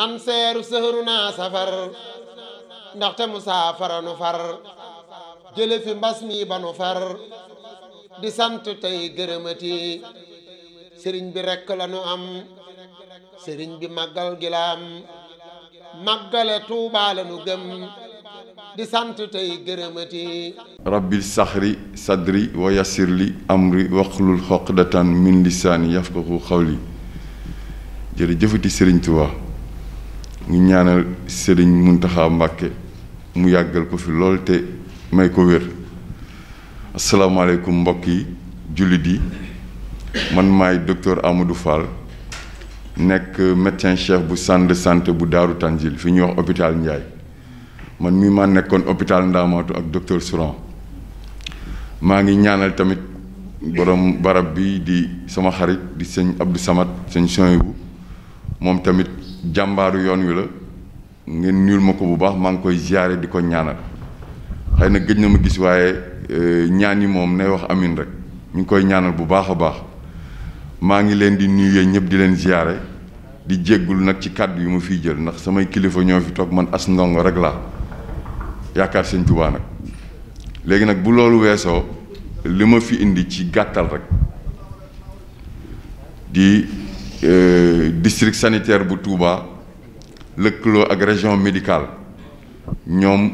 an seeru sëhru naa safar ndaxte musaafara nu far jële fi mbas mi ba nu far di sant tey gërëmati sëriñ bi rekk la nu am sëriñ bi màggal gi la am màggale Tuubaa la nu gëm di sant tey gërëmati rabbil saxri sadri wa yassir li amri waxlul xoqdatan min lisaani yafqahu xawli jërëjëfati sëriñ Tuubaa ñu ñaanal sëriñ Muntaxa Mbàkke mu yàggal ko fi lool te may ko wér. asalaamaaleykum mbokk yi jullit yi man maay docteur Amadou Fall nekk médecin chef bu centre de santé bu Daaru Tanzil fi ñuy wax hôpital Ndiaye man mii maa nekkoon hôpital Ndaamaatu ak docteur Souran maa ngi ñaanal tamit borom barab bi di sama xarit di sëñ Abdou Samad sëñ Soyibu moom tamit jàmbaaru yoon wi la ngeen nuyul ma ko bu baax maa ngi koy ziyaare di ko ñaanal xëy na gëj na ma gis waaye ñaan yi moom nay wax amin rek ñu ngi koy ñaanal bu baax a baax maa ngi leen di nuyu ñëpp di leen ziyaare di jéggul nag ci kàddu yu ma fiy jël ndax samay kilifa ñoo fi toog man as ndongo rek laa yaakaar sëñ Tuubaa nag léegi nag bu loolu weesoo li ma fi indi ci gàttal rek di district sanitaire bu Touba lëkkaloo ak région médicale ñoom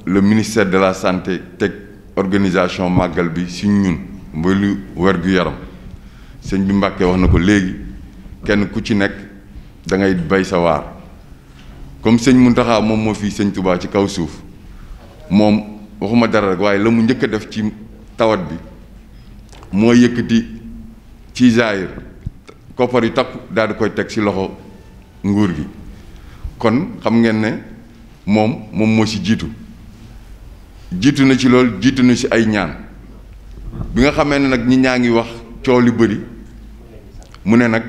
le ministère de la santé teg organisation màggal bi si ñun mooy lu wér-gu-yaram sëñ bi Mbàkke wax na ko léegi kenn ku ci nekk da ngay bay sa waar comme sëñ Muntaxa moom moo fii sëñ Touba ci kaw suuf moom waxuma dara rek waaye la mu njëkk a def ci tawat bi moo yëkkati ci zaahir koppar yu takku daal di koy teg ci loxo nguur gi kon xam ngeen ne moom moo ci jiitu na ci loolu jiitu na ci ay ñaan bi nga xamee ne nag ñi ñaa ngi wax coow li bëri mu ne nag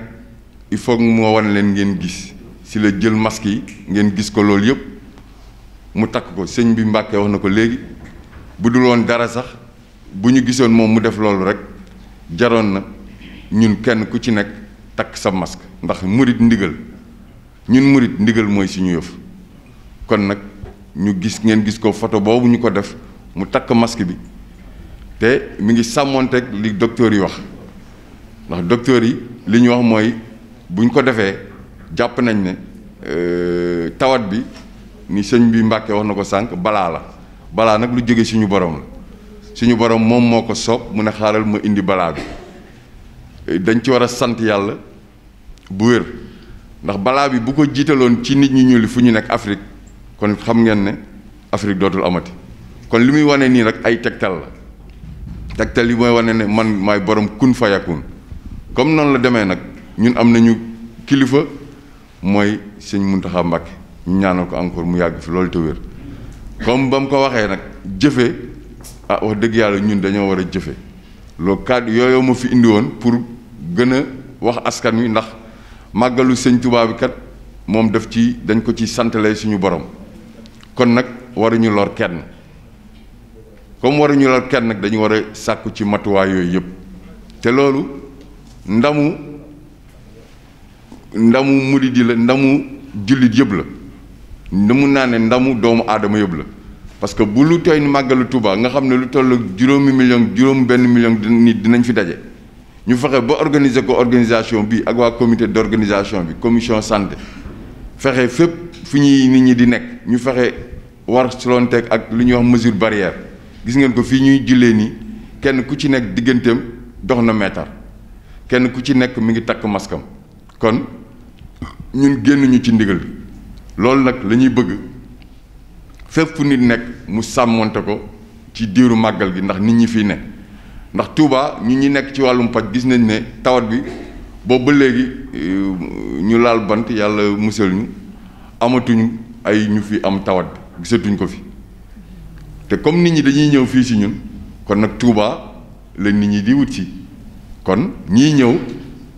il faut moo wan leen ngeen gis ci la jël masque yi ngeen gis ko loolu yëpp mu takk ko sëñ bi Mbàkke wax na ko léegi bu dul woon dara sax bu ñu gisoon moom mu def loolu rek jaroon na ñun kenn ku ci nekk takk sa masque ndax murit ndigal ñun murit ndigal mooy suñu yëf kon nag ñu gis ngeen gis ko photo boobu ñu ko def mu takk masque bi te mi ngi sàmmoonteeg li docteur yi wax ndax docteur yi li ñu wax mooy buñ ko defee jàpp nañ ne tawat bi ni sëñ bi Mbàkke wax na ko sànq balaa nag lu jóge suñu borom la suñu borom moom moo ko soob mu ne xaaral ma indi balaa bi dañ ci war a sant yàlla bu wér ndax balaa bi bu ko jiitaloon ci nit ñi ñuul fu ñu nekk Afrique kon xam ngeen ne Afrique dootul amati kon li muy wane nii rek ay tegtal la tegtal yi mooy wane ne man maay borom kun fayakun comme noonu la demee nag ñun am nañu kilifa mooy sëñ Muntaxa Mbàkke ñu ñaanal ko encore mu yàgg fi loolu te wér comme ba mu ko waxee nag jëfe wax dëgg yàlla ñun dañoo war a jëfe loolu kàddu yooyu ma fi indi woon pour gën a wax askan wi ndax màggalu sëñ Tuubaa bi kat moom dañ ko ci santale suñu borom kon nag waruñu lor kenn comme waruñu lor kenn nag dañu war a sàkku ci matuwaay yooyu yëpp te loolu ndamu murid yi la ndamu jullit yëpp la ndamu naa ne ndamu doomu aadama yëpp la parce que bu lu tooy màggalu Touba nga xam ne lu toll juróom benn million nit dinañ fi daje ñu fexe ba organiser ko organisation bi ak waa comité d'organisation bi commission santé fexe fépp fi ñuy nit ñi di nekk ñu fexe war solonteeg ak lu ñuy wax mesure barrière gis ngeen ko fii ñuy jullee nii kenn ku ci nekk digganteem dox na meetar kenn ku ci nekk mi ngi takk maskam kon ñun génnuñu ci ndigal bi loolu nag la ñuy bëgg fépp fu nit nekk mu sàmmonte ko ci diiru màggal gi ndax nit ñi fii ne ndax Touba ñi nekk ci wàllum paj gis nañ ne tawat bi boobu ba léegi ñu laal bant yàlla musal ñu amatuñu ay ñu fi am tawat bi gisatuñ ko fi te comme nit ñi dañuy ñëw fii si ñun kon nag Touba la nit ñi di wut si kon ñii ñëw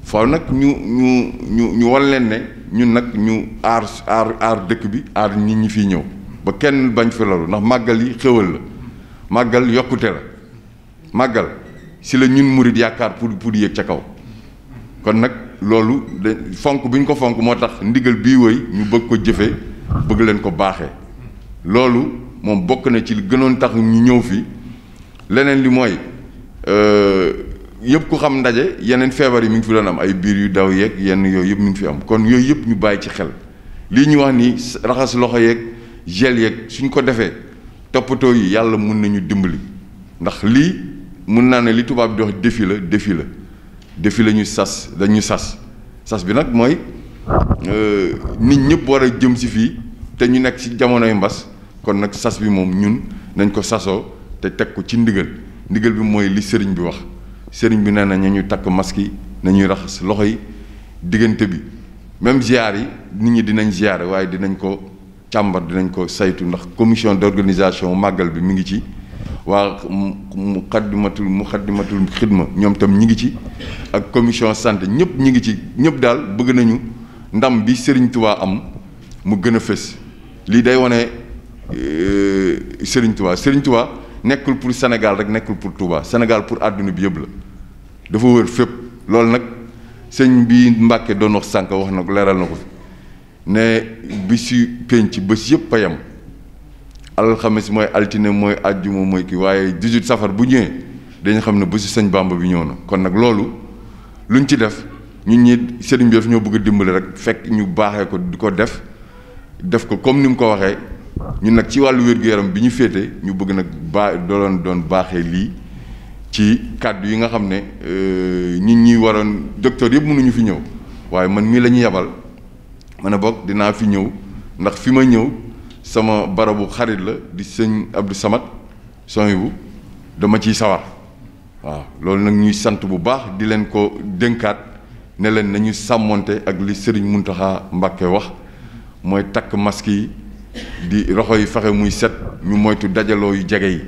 faaw nag ñu wan leen ne ñun nag ñu aar dëkk bi aar nit ñi fii ñëw ba kenn bañ fi loolu ndax màggal yi xéwal la màggal yokkute la màggal si la ñun murit yaakaar pour yéeg ca kaw kon nag loolu de fonk bi ñu ko fonk moo tax ndigal bii woy ñu bëgg ko jëfe bëgg leen ko baaxee loolu moom bokk na ci li gënoon tax ñu ñëw fi leneen li mooy yëpp ku xam ndaje yeneen feebar yi mi ngi fi doon am ay biir yu daw yeeg yenn yooyu yëpp mi ngi fi am kon yooyu yëpp ñu bàyyi ci xel lii ñu wax ni raxas loxo yeeg gel yeeg suñ ko defee toppatoo yi yàlla mun nañu dimbali ndax lii mun naa ne li tubaab di wax défi la ñu sas dañu sas bi nag mooy nit ñëpp war a jëm si fii te ñu nekk ci jamonoy mbas kon nag sas bi moom ñun nañ ko sasoo te teg ko ci ndigal bi mooy li sëriñ bi wax sëriñ bi nee na ñu takk masque yi nañuy raxas loxo yi diggante bi même ziar yi nit ñi dinañ ziare waaye dinañ ko càmbar dinañ ko saytu ndax commission d'organisation màggal bi mi ngi ci waa muxaddimatul xidma ñoom tam ñi ngi ci ak commission santé ñëpp ñi ngi ci ñëpp daal bëgg nañu ndam bi Serigne Touba am mu gën a fës lii day wane Serigne Touba nekkul pour Sénégal rek nekkul pour Touba Sénégal pour àdduna bi yëpp la dafa wër fépp loolu nag sëñ bi Mbàkke doon wax sànq wax na ko leeral na ko fi ne bisu penc bés yëpp a yem alxames mooy altine mooy àjjuma mooy kii waaye 18 safar bu ñëwee dañu xam ne bésu sëñ Bàmba bi ñëw na kon nag loolu luñ ci def ñun ñi sëriñ bi daf ñoo bëgg a dimbali rek fekk ñu baaxee ko di ko def ko comme ni mu ko waxee ñun nag ci wàllu wér-gu-yaram bi ñu féete ñu bëgg nag doon baaxee lii ci kàddu yi nga xam ne nit ñi waroon docteur yëpp mënuñu fi ñëw waaye man mii la ñu yebal ma ne bokk dinaa fi ñëw ndax fi ma ñëw sama barabu xarit la di sëñ Abdou Samad Sohibou dama ciy sawar waaw loolu nag ñuy sant bu baax di leen ko dénkaat ne leen nañu sàmmonte ak li sëriñ Muntaxa Mbàkke wax mooy takk masque yi di roxo yi fexe muy set ñu moytu dajaloo yu jege yi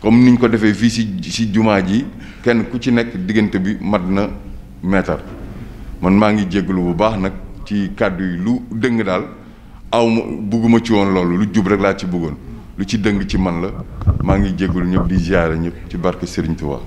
comme niñ ko defee fii ci jumaa ji kenn ku ci nekk diggante bi mat na meetar man maa ngi jégalu bu baax nag ci kàddu yi lu dëng daal ma bugguma ci woon loolu lu jub rek laa ci bëggoon lu ci dëng ci man la maa ngi jégalu ñëpp di ziyaare ñëpp ci barke Serigne Touba.